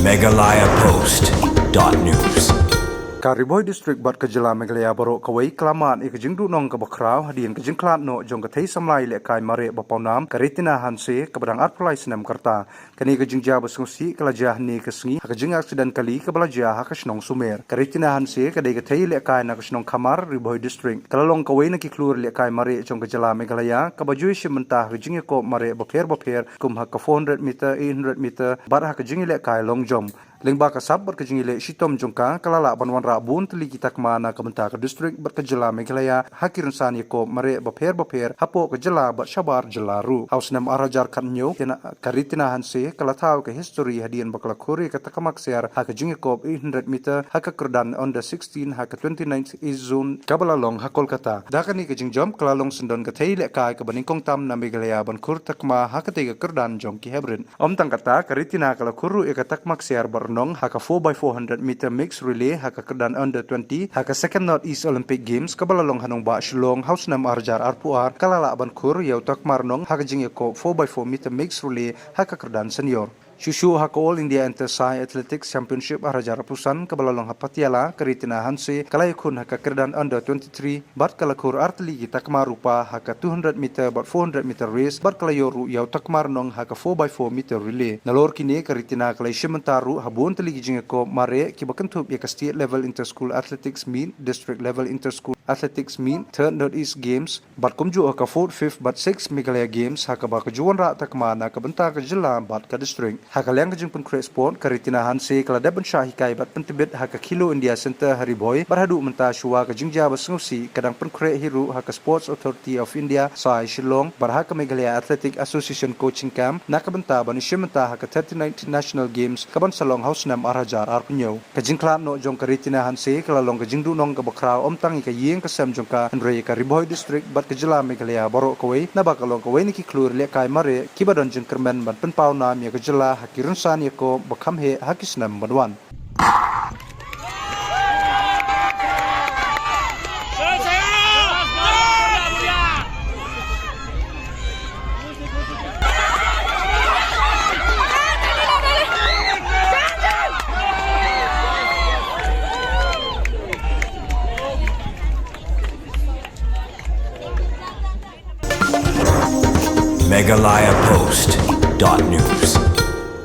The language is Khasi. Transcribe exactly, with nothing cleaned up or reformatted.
Meghalaya Post dot news. Ka Ri Bhoi District bad ka jylla Meghalaya baroh kawei ka la mad ïa ka jingduhnong kaba khraw hadien ka jingkhlad noh jong ka thei samla ïalehkai mareh ba pawnam ka Ritina Hanse kaba dang arphew lai snem ka rta. Kane ka jingjia ba sngewsih ka la jia hynne ka sngi ha ka jingaksiden kali kaba la jia ha ka shnong Sumer. Ka Ritina Hanse ka dei ka thei ïalehkai na ka shnong Khamar, Ri Bhoi District. Ka la long kawei na ki khlur ïalehkai mareh jong ka jylla Meghalaya kaba ju ïashim bynta ha ka jingïakop mareh bapher bapher kum ha ka four hundred meter, eight hundred meter bad ha ka jingïalehkai long jump. Lyngba ka sap bad ka jingïaleh shitom jong ka, ka la lah ban wanrah bun tylli ki takma na ka bynta ka district bad ka jylla Meghalaya ha ki rynsan ïakop mareh bapher bapher hapoh ka jylla bad shabar jylla ruh. Ha u snem ar hajar khathynñiew, ka Ritina Hanse ka la thaw ka histori hadien ba ka la khur ïa ka takma ksiar ha ka jingïakop eight hundred meter ha ka kyrdan under sixteen ha ka twenty-ninth East Zone kaba la long ha Kolkata. Da kane ka jingjop ka la long syndon ka thei ïalehkai kaba nyngkong tam na Meghalaya ban khur takma ha katei ka kyrdan jong ki heprit. Ym tang kata, ka Ritina ka la khur ruh ïa ka takma ksiar bad rnong ha ka four by four hundred meter mixed relay ha ka kyrdan under twenty ha ka Second North East Olympic Games kaba la long ha nongbah Shillong ha u snem ar hajar arphew ar. Ka la lah ban khur ïa u takma rnong ha ka jingïakop four by four meter mixed relay ha ka kyrdan senior. Shuh shuh ha ka All India Inter Sai Athletics Championship ar hajar arphew san kaba la long ha Patiala, ka Ritina Hanse ka la ïakhun ha ka kyrdan under twenty-three bad ka la khur ar tylli ki takma rupa ha ka two hundred meter bad four hundred meter race bad ka la ïoh ruh ïa u takma rnong ha ka four by four meter relay. Nalor kine, ka Ritina ka la ïashim bynta ruh ha bun tylli ki jingïakop mareh kiba kynthup ïa ka State Level Inter School Athletics Meet, District Level Inter School Athletics Meet, Third North East Games, bad kumjuh ha ka fourth, fifth bad sixth Meghalaya Games ha kaba ka ju wanrah takma na ka bynta ka jylla bad ka district. Ha ka liang ka jingpynkhreh sport, ka Ritina Hanse ka la dep ban shah hikai bad pyntbit ha ka Khelo India Centre ha Ri Bhoi bad haduh mynta shuwa ka jingjia ba sngewsih ka dang pynkhreh hi ruh ha ka Sports Authority of India Sai Shillong bad ha ka Meghalaya Athletic Association Coaching Camp na ka bynta ban ïashim bynta ha ka thirty-ninth National Games kaban sa long ha u snem ar hajar arphew hynñiew. Ka jingkhlad noh jong ka Ritina Hanse ka la long ka jingduhnong kaba khraw ym tang ïa ka ïing ka sem jong ka hynrei ïa ka Ri Bhoi District bad ka jylla Meghalaya baroh kawei, naba ka long kawei na ki khlur ïalehkai mareh kiba don jingkyrmen ban pynpaw nam ïa ka jylla ha ki rynsan ïakop ba kham heh ha ki snem ban wan. Meghalaya Post dot news.